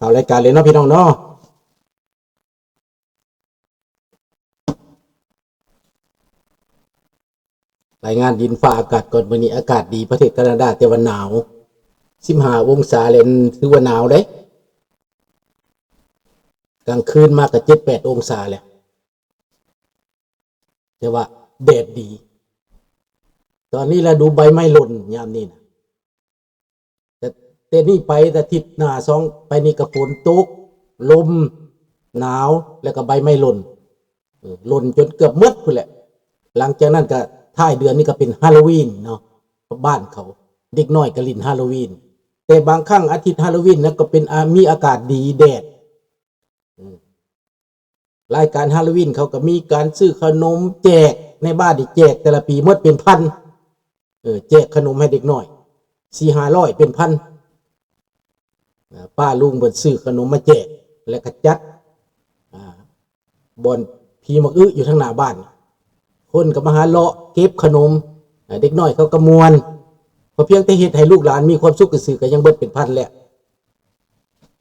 ເຂົ້າລາຍການເລີຍເນາະພີ່ນ້ອງເນາະ. ລາຍງານດິນຟ້າອາກາດກ່ອນ. ມື້ນີ້ອາກາດດີ ປະເທດການາດາ ແຕ່ວ່າໜາວ ສິບຫ້າອົງສາແລ້ວ ຖືວ່າໜາວເດ້. ກາງຄືນມາກໍເຈັດແປດອົງສາແລ້ວ ແຕ່ວ່າແດດດີ. ຕອນນີ້ລະດູໃບໄມ້ຫຼົ່ນຍາມນີ້ນະ. ແຕ່ ແຕ່ນີ້ໄປອາທິດໜ້າສອງໄປນີ້ກໍຝົນຕົກ ລົມ ໜາວ ແລ້ວກໍໃບໄມ້ຫຼົ່ນ ເອີ ຫຼົ່ນຈົນເກືອບໝົດພຸ້ນແຫຼະ. ຫຼັງຈາກນັ້ນກໍທ້າຍເດືອນນີ້ກໍເປັນຮາໂລວີນເນາະ ບ້ານເຂົາ ເດັກນ້ອຍກໍຫຼິ້ນຮາໂລວີນ. ແຕ່ບາງຄັ້ງອາທິດຮາໂລວີນນະກໍເປັນ ອາ ມີອາກາດດີ ແດດ ອືມ ລາຍການຮາໂລວີນເຂົາກໍມີການຊື້ຂະໜົມແຈກໃນບ້ານນີ້ ແຈກແຕ່ລະປີໝົດເປັນພັນ ເອີ ແຈກຂະໜົມໃຫ້ເດັກນ້ອຍສີ່ຫ້າຮ້ອຍເປັນພັນ. ເອີ ປ້າລຸງເພິ່ນຊື້ຂະໜົມມາແຈກ ແລ້ວກໍຈັດ ອາ ບ່ອນຜີໝາກອຶຢູ່ທາງໜ້າບ້ານ ຄົນກໍມາຫາເລາະເກັບຂະໜົມ ອາ ເດັກນ້ອຍເຂົາກໍມ່ວນ ເພາະພຽງແຕ່ເຮັດໃຫ້ລູກຫຼານມີຄວາມສຸກຊື່ໆ ກໍຍັງເບິດເປັນພັນແລ້ວ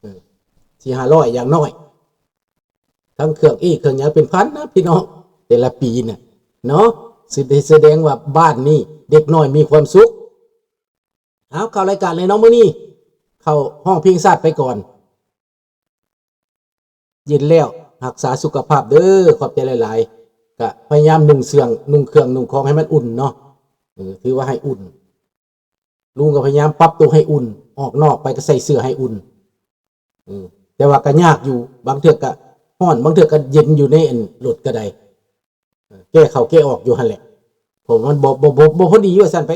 ເອີ ສີ່ຫ້າຮ້ອຍຢ່າງໜ້ອຍ. ທັງເຄື່ອງອີກເຄື່ອງຫຍັງເປັນພັນນະພີ່ນ້ອງ ແຕ່ລະປີນະເນາະ ສະ ສະແດງວ່າບ້ານນີ້ເດັກນ້ອຍມີຄວາມສຸກ. ເອົາ ເຂົ້າລາຍການເລີຍເນາະ ມື້ນີ້ເຂົ້າຮ້ອງເພງຊາດໄປກ່ອນ. ເຢັນແລ້ວຮັກສາສຸຂະພາບເດີ ຂອບໃຈຫຼາຍໆ. ກະພະຍາຍາມນຸ່ງເຊື່ອງ ນຸ່ງເຄື່ອງນຸ່ງຂອງໃຫ້ມັນອຸ່ນເນາະ ເອີ ຖືວ່າໃຫ້ອຸ່ນ. ລຸງກໍພະຍາຍາມປັບໂຕໃຫ້ອຸ່ນ ອອກນອກໄປກໍໃສ່ເສື້ອໃຫ້ອຸ່ນ ເອີ ແຕ່ວ່າກໍຍາກຢູ່ ບາງເທື່ອກໍຮ້ອນ ບາງເທື່ອກໍເຢັນຢູ່ໃນອັນລົດກໍໄດ້ ເອີ ແກ້ເຂົ້າແກ້ອອກຢູ່ຫັ້ນແຫຼະ ເພາະມັນບໍ່ ບໍ່ ບໍ່ ບໍ່ພໍດີວ່າຊັ້ນໄປ.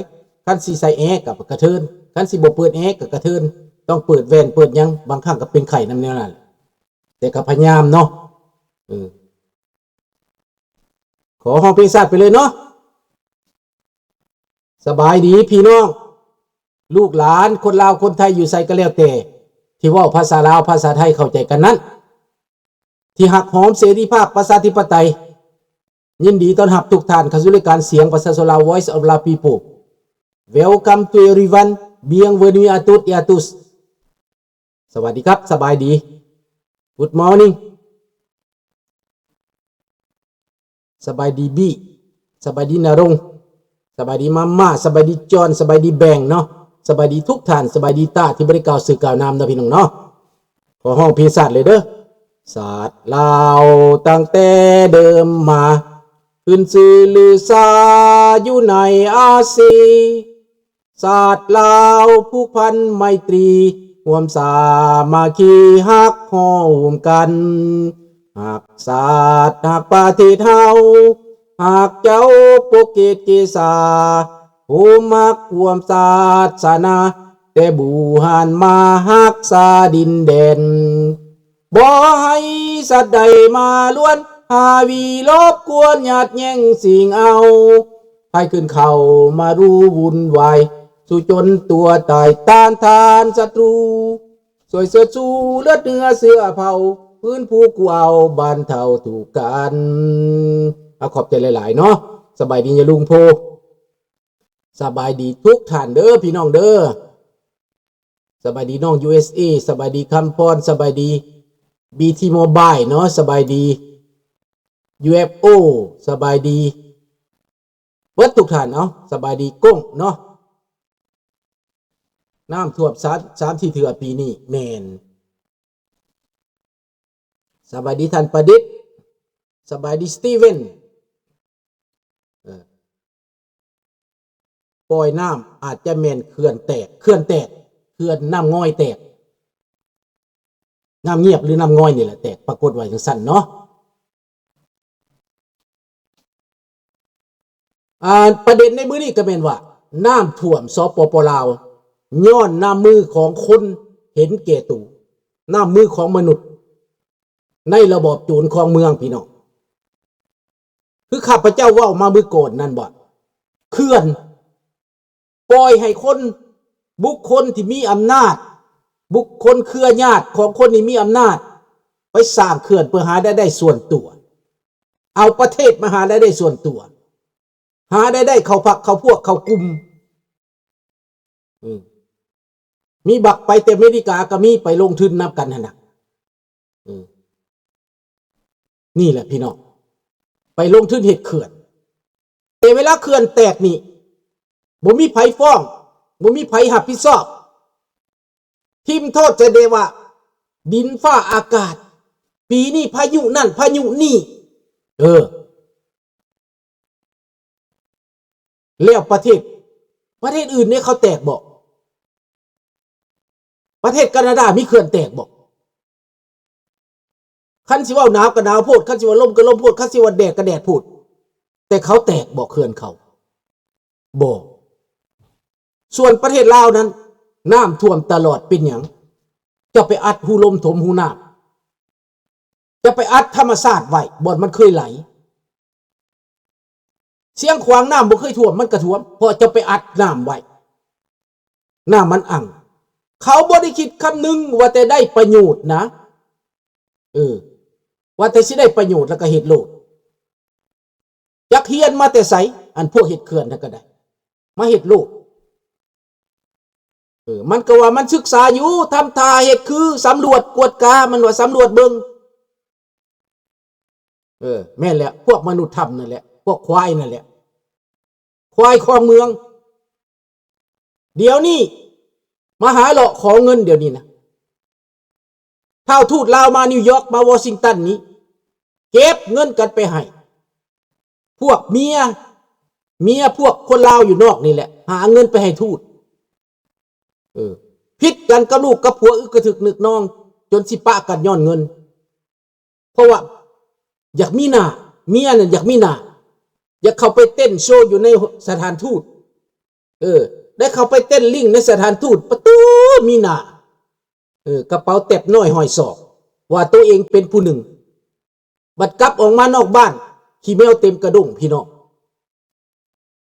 ຄັນຊິໃສ່ແອກໍກະເທີນ ຄັນຊິບໍ່ເປີດແອກໍກະເທີນ ຕ້ອງເປີດແວ່ນເປີດຫຍັງ ບາງຄັ້ງກໍເປັນໄຂ້ນຳແນວນັ້ນ ແຕ່ກໍພະຍາຍາມເນາະ ເອີ ຂໍຮ້ອງເພງຊາດໄປເລີຍເນາະ. ສະບາຍດີພີ່ນ້ອງ ລູກຫຼານ ຄົນລາວຄົນໄທຢູ່ໃສກໍແລ້ວແຕ່ ທີ່ເວົ້າພາສາລາວພາສາໄທເຂົ້າໃຈກັນນັ້ນ ທີ່ຮັກຫອມເສລີພາບປະຊາທິປະໄຕ ຍິນດີຕ້ອນຮັບທຸກທ່ານເຂົ້າສູ່ລາຍການສຽງປະຊາຊົນລາວ Voice of Lao People. Welcome to everyone. Bienvenue à toutes et à tous. ສະຫວັດດີຄັບ ສະບາຍດີ Good morning. ສະບາຍດີບີ ສະບາຍດີນາລົງ ສະບາຍດີມາມາ ສະບາຍດີຈອນ ສະບາຍດີແບງເນາະ ສະບາຍດີທຸກທ່ານ ສະບາຍດີຕາທີ່ບໍ່ໄດ້ກ່າວຊື່ກ່າວນາມເນາະພີ່ນ້ອງເນາະ. ຂໍຮ້ອງເພງຊາດເລີຍເດີ. ຊາດລາວຕັ້ງແຕ່ເດີມມາ ຂຶ້ນຊື່ລືຊາຢູ່ໃນອາຊີ ຊາດລາວຜູກພັນໄມຕີ ຮ່ວມສາມັກຄີຮັກຮ່ວມກັນ ຮັກຊາດຮັກປະເທດເຮົາ ຮັກເຈົ້າປົກເກດເກສາ ໂຮມຮັກຮ່ວມສາສະໜາ ແຕ່ບູຮານມາຮັກສາດິນແດນ ບໍ່ໃຫ້ສັດໃດມາລວນ ຫາວີລົບກວນ ຍາດແຍ່ງຊິງເອົາ ໃຜຂຶ້ນເຂົ້າມາຮູ້ວຸ່ນວາຍ ສູ້ຈົນຕົວຕາຍຕ້ານທານສັດຕູ ຊ່ວຍເຊີດຊູເລືອດເນື້ອເຊື້ອເຜົ່າ ຟື້ນຟູກູ້ເອົາບັນເທົາທຸກກັນ. ອາ ຂອບໃຈຫຼາຍໆເນາະ. ສະບາຍດີຍາລຸງໂພ ສະບາຍດີທຸກທ່ານເດີພີ່ນ້ອງເດີ. ສະບາຍດີນ້ອງ ຢູເອສເອ ສະບາຍດີຄຳພອນ ສະບາຍດີ ບີທີ ໂມບາຍເນາະ ສະບາຍດີ ຢູເອຟໂອ ສະບາຍດີເບິດທຸກທ່ານ. ເອົາ ສະບາຍດີກົ້ງເນາະ. ນ້ຳຖ້ວມສາມ ສາມສີ່ເທື່ອປີນີ້ ແມ່ນ. ສະບາຍດີທ່ານປະດິດ ສະບາຍດີສະຕີເວັນ. ເອີ ປ່ອຍນ້ຳອາດຈະແມ່ນເຂື່ອນແຕກ ເຂື່ອນແຕກ ເຂື່ອນນ້ຳງອຍແຕກ ນ້ຳງຽບ ຫຼື ນ້ຳງອຍນີ້ແຫຼະແຕກ ປາກົດວ່າຈັ່ງຊັ້ນເນາະ. ອ່າ ປະເດັນໃນມື້ນີ້ກໍແມ່ນວ່າ ນ້ຳຖ້ວມ ສປປ ລາວ ຍ້ອນນ້ຳມືຂອງຄົນເຫັນແກ່ໂຕ ນ້ຳມືຂອງມະນຸດ ໃນລະບອບໂຈນຄອງເມືອງ ພີ່ນ້ອງ. ຄືຂ້າພະເຈົ້າເວົ້າມາມື້ກ່ອນນັ້ນວ່າ ເຂື່ອນ ປ່ອຍໃຫ້ຄົນ ບຸກຄົນທີ່ມີອຳນາດ ບຸກຄົນເຄືອຍາດຂອງຄົນທີ່ມີອຳນາດ ໄປສ້າງເຂື່ອນເພື່ອຫາລາຍໄດ້ສ່ວນຕົວ ເອົາປະເທດມາຫາລາຍໄດ້ສ່ວນຕົວ ຫາລາຍໄດ້ເຂົ້າພັກເຂົ້າພວກເຂົ້າກຸ່ມ. ອືມ ມີບັກໄປແຕ່ອາເມລິກາກໍມີ ໄປລົງທຶນນຳກັນຫັ້ນນະ. ເອີ ນີ້ແຫຼະພີ່ນ້ອງ ໄປລົງທຶນເຮັດເຂື່ອນ ແຕ່ເວລາເຂື່ອນແຕກນີ້ ບໍ່ມີໃຜຟ້ອງ ບໍ່ມີໃຜຮັບຜິດຊອບ ຖິ້ມໂທດໃສ່ແຕ່ວ່າ ດິນຟ້າອາກາດ ປີນີ້ພາຍຸນັ້ນພາຍຸນີ້ ເອີ ແລ້ວປະເທດ ປະເທດອື່ນເດ້ ເຂົາແຕກບໍ່? ປະເທດການາດາມີເຂື່ອນແຕກບໍ່? ຄັນຊິເວົ້າໜາວກໍໜາວໂພດ ຄັນຊິວ່າລົມກໍລົມໂພດ ຄັນຊິວ່າແດດກໍແດດໂພດ ແຕ່ເຂົາແຕກບໍ່ເຂື່ອນເຂົາ? ບໍ່. ສ່ວນປະເທດລາວນັ້ນ ນ້ຳຖ້ວມຕະຫຼອດ ເປັນຫຍັງ? ເຈົ້າໄປອັດຮູລົມຖົມຮູນ້ຳ ເຈົ້າໄປອັດທຳມະຊາດໄວ້ ບ່ອນມັນເຄີຍໄຫຼ. ຊຽງຂວາງນ້ຳບໍ່ເຄີຍຖ້ວມ ມັນກໍຖ້ວມ ເພາະເຈົ້າໄປອັດນ້ຳໄວ້ ນ້ຳມັນອັ່ງ. ເຂົາບໍ່ໄດ້ຄິດຄຳນຶງວ່າແຕ່ໄດ້ປະໂຫຍດນະ ເອີ ວ່າແຕ່ຊິໄດ້ປະໂຫຍດແລ້ວກໍເຮັດໂລດ. ຈັກຮຽນມາແຕ່ໃສ ອັນພວກເຮັດເຂື່ອນນັ້ນກໍໄດ້ ມາເຮັດໂລດ. ເອີ ມັນກໍວ່າມັນສຶກສາຢູ່ ທຳທ່າເຮັດຄືສຳຫຼວດກວດກາ ມັນວ່າສຳຫຼວດເບິ່ງ. ເອີ ແມ່ນແຫຼະ ພວກມະນຸດຖ້ຳນັ້ນແຫຼະ ພວກຄວາຍນັ້ນແຫຼະ ຄວາຍຄອງເມືອງ. ດຽວນີ້ມາຫາເລາະຂໍເງິນ ດຽວນີ້ນະ ທ້າວທູດລາວມານິວຢອກ ມາວໍຊິງຕັນນີ້ ເກັບເງິນກັນໄປໃຫ້ ພວກເມຍ ເມຍພວກຄົນລາວຢູ່ນອກນີ້ແຫຼະ ຫາເງິນໄປໃຫ້ທູດ. ເອີ ຜິດກັນກັບລູກກັບຜົວ ອຶກກະທຶກນຶກນອງ ຈົນຊິປະກັນຍ້ອນເງິນ. ເພາະວ່າຢາກມີໜ້າ ເມຍນັ້ນຢາກມີໜ້າ ຢາກເຂົ້າໄປເຕັ້ນໂຊຢູ່ໃນສະຖານທູດ. ເອີ ໄດ້ເຂົ້າໄປເຕັ້ນລິ້ງໃນສະຖານທູດ ປະຕູມີໜ້າ ເອີ ກະເປົາແຕັບນ້ອຍຫ້ອຍສອກ ວ່າໂຕເອງເປັນຜູ້ໜຶ່ງ. ບັດກັບອອກມານອກບ້ານ ຂີ້ແມວເຕັມກະດົ້ງ ພີ່ນ້ອງ.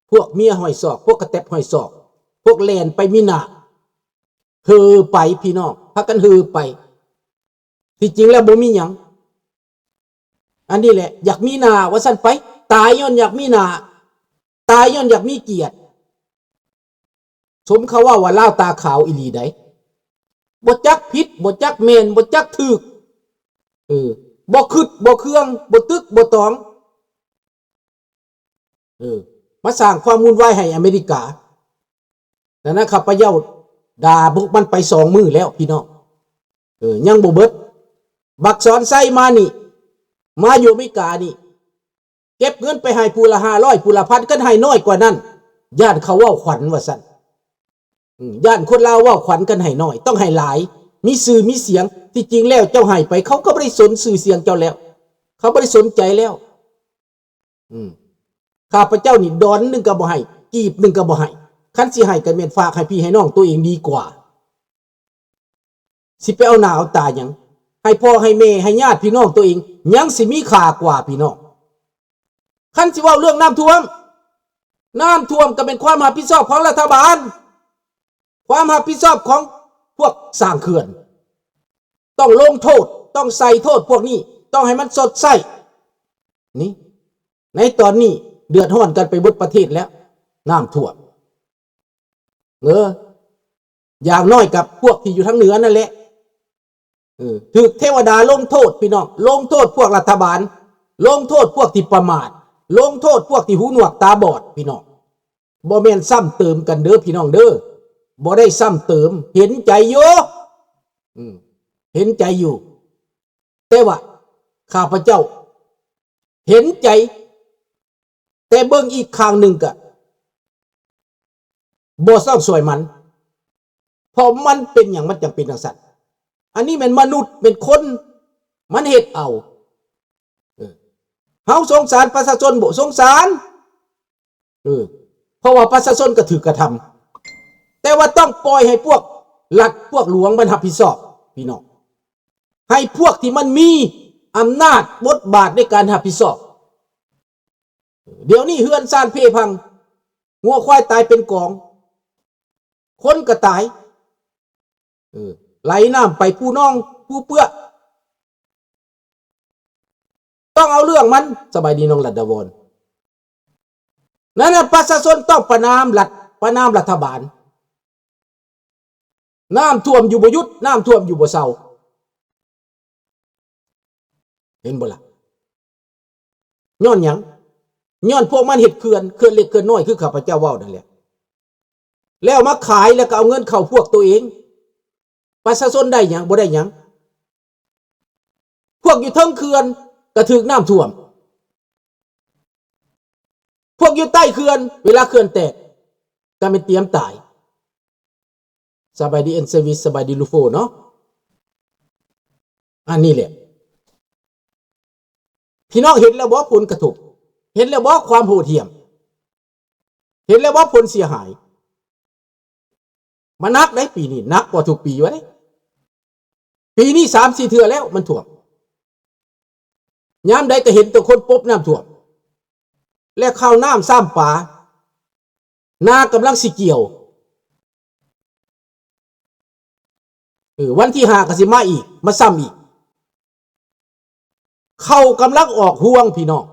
ພວກເມຍຫ້ອຍສອກ ພວກກະແຕັບຫ້ອຍສອກ ພວກແລ່ນໄປມີໜ້າ ເຫີໄປ ພີ່ນ້ອງ ພາກັນເຫີໄປ. ທີ່ຈິງແລ້ວບໍ່ມີຫຍັງ ອັນນີ້ແຫຼະ ຢາກມີໜ້າວ່າຊັ້ນໄປ ຕາຍຍ້ອນຢາກມີໜ້າ ຕາຍຍ້ອນຢາກມີກຽດ. ສົມເຂົາເວົ້າວ່າລາວຕາຂາວອີ່ຫຼີໃດ໋ ບໍ່ຈັກຜິດ ບໍ່ຈັກແມ່ນ ບໍ່ຈັກຖືກ ເອີ ບໍ່ຄິດບໍ່ເຄືອງ ບໍ່ຕຶກບໍ່ຕອງ. ເອີ ມາສ້າງຄວາມວຸ່ນວາຍໃຫ້ອາເມລິກາ. ນັ້ນນະ ຂ້າພະເຈົ້າດ່າພວກມັນໄປສອງມື້ແລ້ວ ພີ່ນ້ອງ. ເອີ ຍັງບໍ່ເບິດ. ບັກສອນໄຊມານີ້ ມາຢູ່ອາເມລິການີ້ ເກັບເງິນໄປໃຫ້ຜູ້ລະຫ້າຮ້ອຍ ຜູ້ລະພັນ ຄັນໃຫ້ນ້ອຍກວ່ານັ້ນ ຢ້ານເຂົາເວົ້າຂວັນວ່າຊັ້ນ. ອືມ ຢ້ານຄົນລາວເວົ້າຂວັນ ຄັນໃຫ້ນ້ອຍ ຕ້ອງໃຫ້ຫຼາຍ ມີຊື່ມີສຽງ. ທີ່ຈິງແລ້ວເຈົ້າໃຫ້ໄປ ເຂົາກໍບໍ່ໄດ້ສົນຊື່ສຽງເຈົ້າແລ້ວ ເຂົາບໍ່ໄດ້ສົນໃຈແລ້ວ. ອືມ ຂ້າພະເຈົ້ານີ້ດອນໜຶ່ງກໍບໍ່ໃຫ້ ກີບໜຶ່ງກໍບໍ່ໃຫ້. ຄັນຊິໃຫ້ກໍແມ່ນຝາກໃຫ້ພີ່ໃຫ້ນ້ອງໂຕເອງດີກວ່າ. ຊິໄປເອົາໜ້າເອົາຕາຫຍັງ? ໃຫ້ພໍ່ໃຫ້ແມ່ໃຫ້ຍາດພີ່ນ້ອງໂຕເອງ ຍັງຊິມີຄ່າກວ່າພີ່ນ້ອງ. ຄັນຊິເວົ້າເລື່ອງນ້ຳຖ້ວມ ນ້ຳຖ້ວມກໍເປັນຄວາມຮັບຜິດຊອບຂອງລັດຖະບານ ຄວາມຮັບຜິດຊອບຂອງພວກສ້າງເຂື່ອນ ຕ້ອງລົງໂທດ ຕ້ອງໃສ່ໂທດພວກນີ້ ຕ້ອງໃຫ້ມັນຊົດໃຊ້. ນີ້ ໃນຕອນນີ້ເດືອດຮ້ອນກັນໄປເບິດປະເທດແລ້ວ ນ້ຳຖ້ວມ. ເອີ ຢ່າງໜ້ອຍກັບພວກທີ່ຢູ່ທາງເໜືອນັ້ນແຫຼະ ເອີ ຖືກເທວະດາລົງໂທດ ພີ່ນ້ອງ ລົງໂທດພວກລັດຖະບານ ລົງໂທດພວກທີ່ປະໝາດ ລົງໂທດພວກທີ່ຫູໜວກຕາບອດ ພີ່ນ້ອງ. ບໍ່ແມ່ນຊ້ຳເຕີມກັນເດີ ພີ່ນ້ອງເດີ ບໍ່ໄດ້ຊ້ຳເຕີມ ເຫັນໃຈຢູ່ ອືມ ເຫັນໃຈຢູ່. ແຕ່ວ່າຂ້າພະເຈົ້າເຫັນໃຈ ແຕ່ເບິ່ງອີກຂ້າງໜຶ່ງກະບໍ່ຊອກຊ່ວຍມັນ ເພາະມັນເປັນຫຍັງມັນຈັ່ງເປັນຈັ່ງຊັ້ນ. ອັນນີ້ແມ່ນມະນຸດ ແມ່ນຄົນ ມັນເຮັດເອົາ. ເອີ ເຮົາສົງສານປະຊາຊົນບໍ່? ສົງສານ. ເອີ ເພາະວ່າປະຊາຊົນກໍຖືກກະທຳ ແຕ່ວ່າຕ້ອງປ່ອຍໃຫ້ພວກລັດພວກຫຼວງມັນຮັບຜິດຊອບ ພີ່ນ້ອງ ໃຫ້ພວກທີ່ມັນມີອຳນາດບົດບາດໃນການຮັບຜິດຊອບ. ດຽວນີ້ເຮືອນຊານເພພັງ ງົວຄວາຍຕາຍເປັນກອງ ຄົນກໍຕາຍ ເອີ ໄຫຼນ້ຳໄປພູໜອງພູເປື້ອ ຕ້ອງເອົາເລື່ອງມັນ. ສະບາຍດີນ້ອງລັດດາວອນ. ນັ້ນນະ ປະຊາຊົນຕ້ອງປະນາມລັດ ປະນາມລັດຖະບານ. ນ້ຳຖ້ວມຢູ່ບໍ່ຢຸດ ນ້ຳຖ້ວມຢູ່ບໍ່ເຊົາ. ຫັນບໍ່ລະ? ຍ້ອນຫຍັງ? ຍ້ອນພວກມັນເຮັດເຂື່ອນ, ເຂື່ອນເລັກເຂື່ອນນ້ອຍ ຄືຂ້າພະເຈົ້າເວົ້ານັ້ນແຫຼະ ແລ້ວມາຂາຍ ແລ້ວກໍເອົາເງິນເຂົ້າພວກໂຕເອງ. ປະຊາຊົນໄດ້ຫຍັງ? ບໍ່ໄດ້ຫຍັງ. ພວກຢູ່ເທິງເຂື່ອນກໍຖືກນ້ຳຖ້ວມ, ພວກຢູ່ໃຕ້ເຂື່ອນ ເວລາເຂື່ອນແຕກ ກໍແມ່ນຕຽມຕາຍ. ສະບາຍດີ ເອັນ ເຊວິສ ສະບາຍດີ ລູໂຟ ເນາະ. ອັນນີ້ແຫຼະ ພີ່ນ້ອງເຫັນແລ້ວບໍ່ຜົນກະທົບ? ເຫັນແລ້ວບໍ່ຄວາມໂຫດຫ້ຽມ? ເຫັນແລ້ວບໍ່ຜົນເສຍຫາຍ? ມັນໜັກເດ້ ປີນີ້ໜັກກວ່າທຸກປີວ່າເດ້. ປີນີ້ສາມສີ່ເທື່ອແລ້ວມັນຖ້ວມ. ຍາມໃດກໍເຫັນແຕ່ຄົນປົບນ້ຳຖ້ວມ ແລະ ເຂົ້ານ້ຳຊ້ຳປາ, ນາກຳລັງຊິກ່ຽວ. ເອີ ວັນທີຫ້າກໍຊິມາອີກ, ມາຊ້ຳອີກ. ເຂົ້າກຳລັງອອກຮວງ ພີ່ນ້ອງ,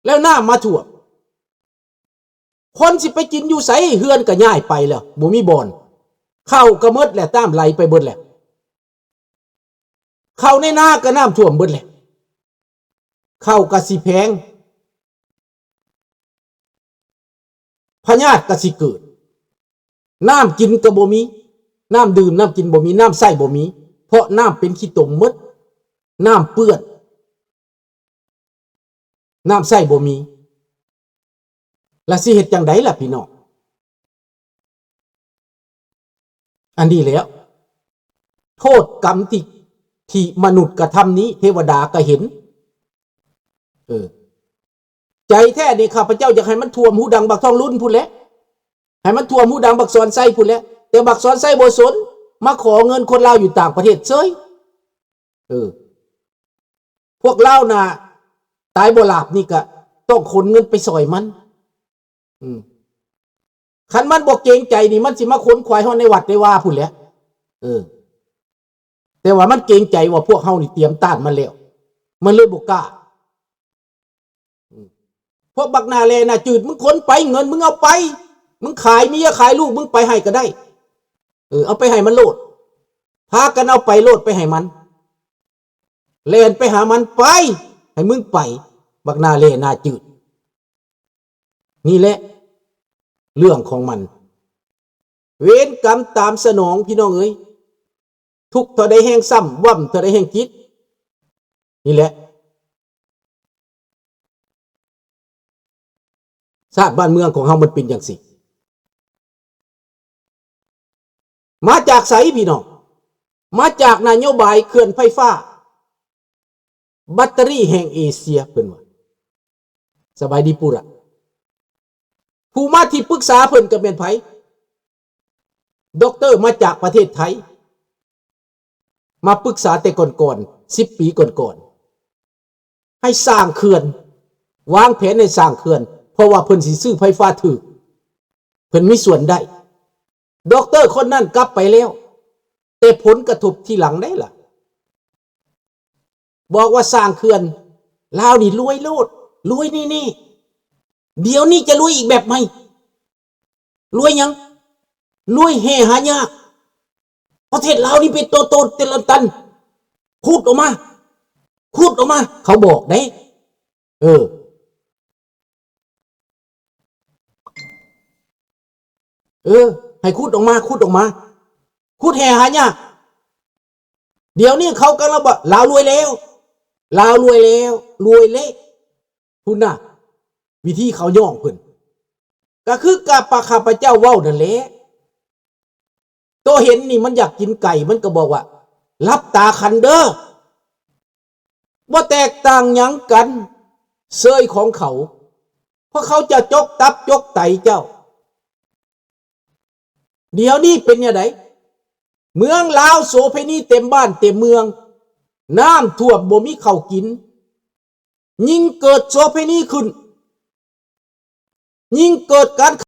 ແລ້ວນ້ຳມາຖ້ວມ. ຄົນຊິໄປກິນຢູ່ໃສ? ເຮືອນກໍຍ້າຍໄປແລ້ວ, ບໍ່ມີບ່ອນ. ເຂົ້າກໍໝົດແລ້ວ, ນ້ຳໄຫຼໄປເບິດແລ້ວ. ເຂົ້າໃນນາກໍນ້ຳຖ້ວມເບິດແຫຼະ. ເຂົ້າກໍຊິແພງ, ພະຍາດກໍຊິເກີດ, ນ້ຳກິນກໍບໍ່ມີ, ນ້ຳດື່ມນ້ຳກິນບໍ່ມີ, ນ້ຳໃຊ້ບໍ່ມີ, ເພາະນ້ຳເປັນຂີ້ຕົມໝົດ, ນ້ຳເປື້ອນ, ນ້ຳໃຊ້ບໍ່ມີ. ລະຊິເຮັດຈັ່ງໃດລະພີ່ນ້ອງ? ອັນນີ້ແຫຼະ ໂທດກຳທີ່ ທີ່ມະນຸດກະທຳນີ້ ເທວະດາກໍເຫັນ. ເອີ ໃຈແທ້ນີ້ ຂ້າພະເຈົ້າຢາກໃຫ້ມັນຖ້ວມຫູດັງບັກທອງລຸນພຸ້ນແຫຼະ, ໃຫ້ມັນຖ້ວມຫູດັງບັກສອນໄຊພຸ້ນແຫຼະ, ແຕ່ບັກສອນໄຊບໍ່ສົນ, ມາຂໍເງິນຄົນລາວຢູ່ຕ່າງປະເທດເສີຍ. ເອີ ພວກລາວນະ ຕາຍບໍ່ຫຼາບນີ້ກະຕ້ອງຂົນເງິນໄປຊ່ອຍມັນ. ອືມ ຄັນມັນບໍ່ເກງໃຈນີ້ ມັນຊິມາຂົນຂວາຍຮອດໃນວັດໃນວາພຸ້ນແຫຼະ. ເອີ ແຕ່ວ່າມັນເກງໃຈວ່າພວກເຮົານີ້ຕຽມຕ້ານມັນແລ້ວ, ມັນເລີຍບໍ່ກ້າ. ອືມ ພວກບັກໜ້າແລ່ໜ້າຈືດ, ມຶງຂົນໄປ, ເງິນມຶງເອົາໄປ, ມຶງຂາຍເມຍຂາຍລູກມຶງໄປໃຫ້ກໍໄດ້. ເອີ ເອົາໄປໃຫ້ມັນໂລດ, ພາກັນເອົາໄປໂລດ, ໄປໃຫ້ມັນ. ແລ່ນໄປຫາມັນໄປ, ໃຫ້ມຶງໄປ, ບັກໜ້າແລ່ໜ້າຈືດ. ນີ້ແຫຼະເລື່ອງຂອງມັນ, ເວນກຳຕາມສະໜອງ ພີ່ນ້ອງເອີຍ. ທຸກເທົ່າໃດແຮງຊ້ຳ, ຫວ່ຳເທົ່າໃດແຮງຈິດ. ນີ້ແຫຼະ ຊາດບ້ານເມືອງຂອງເຮົາມັນເປັນຈັ່ງຊີ້. ມາຈາກໃສພີ່ນ້ອງ? ມາຈາກນະໂຍບາຍເຂື່ອນໄຟຟ້າແບັດເຕີຣີແຫ່ງເອເຊຍ ເພິ່ນວ່າ. ສະບາຍດີປູຣະ. ຜູ້ມາທີ່ປຶກສາເພິ່ນກໍແມ່ນໃຜ? ດັອກເຕີມາຈາກປະເທດໄທ. ມາປຶກສາແຕ່ກ່ອນໆ ສິບປີກ່ອນໆ ໃຫ້ສ້າງເຂື່ອນ, ວາງແຜນໃຫ້ສ້າງເຂື່ອນ, ເພາະວ່າເພິ່ນຊິຊື້ໄຟຟ້າຖືກ, ເພິ່ນມີສ່ວນໄດ້. ດັອກເຕີຄົນນັ້ນກັບໄປແລ້ວ, ແຕ່ຜົນກະທົບທີຫຼັງໃດ໋ລະ. ບອກວ່າສ້າງເຂື່ອນ, ລາວນີ້ລວຍໂລດ, ລວຍແນ່ໆ. ດຽວນີ້ຈະລວຍອີກແບບໃໝ່. ລວຍຫຍັງ? ລວຍແຮ່ຫາຍາກ. ປະເທດລາວນີ້ເປັນໂຕໆ ແຕ່ລະຕັນ. ຂຸດອອກມາ, ຂຸດອອກມາ, ເຂົາບອກເດ້. ເອີ. ເອີ ໃຫ້ຂຸດອອກມາ, ຂຸດອອກມາ, ຂຸດແຮ່ຫາຍາກ. ດຽວນີ້ເຂົາກຳລັງວ່າ ລາວລວຍແລ້ວ, ລາວລວຍແລ້ວ, ລວຍເລະ. ພຸ້ນນະ, ວິທີເຂົາຍ້ອງເພິ່ນ ກະຄືກັບປາຂ້າພະເຈົ້າເວົ້ານັ້ນແຫຼະ. ໂຕເຫັນນີ້ມັນຢາກກິນໄກ່, ມັນກໍບອກວ່າ ຫຼັບຕາຂັນເດີ. ບໍ່ແຕກຕ່າງຫຍັງກັນເຊີຍຂອງເຂົາ, ເພາະເຂົາຈະຈົກຕັບຈົກໄຕເຈົ້າ. ດຽວນີ້ເປັນແນວໃດ? ເມືອງລາວໂສເພນີເຕັມບ້ານເຕັມເມືອງ, ນ້ຳຖ້ວມບໍ່ມີເຂົ້າກິນ, ຍິ່ງເກີດໂສເພນີຂຶ້ນ, ຍິ່ງເກີດການ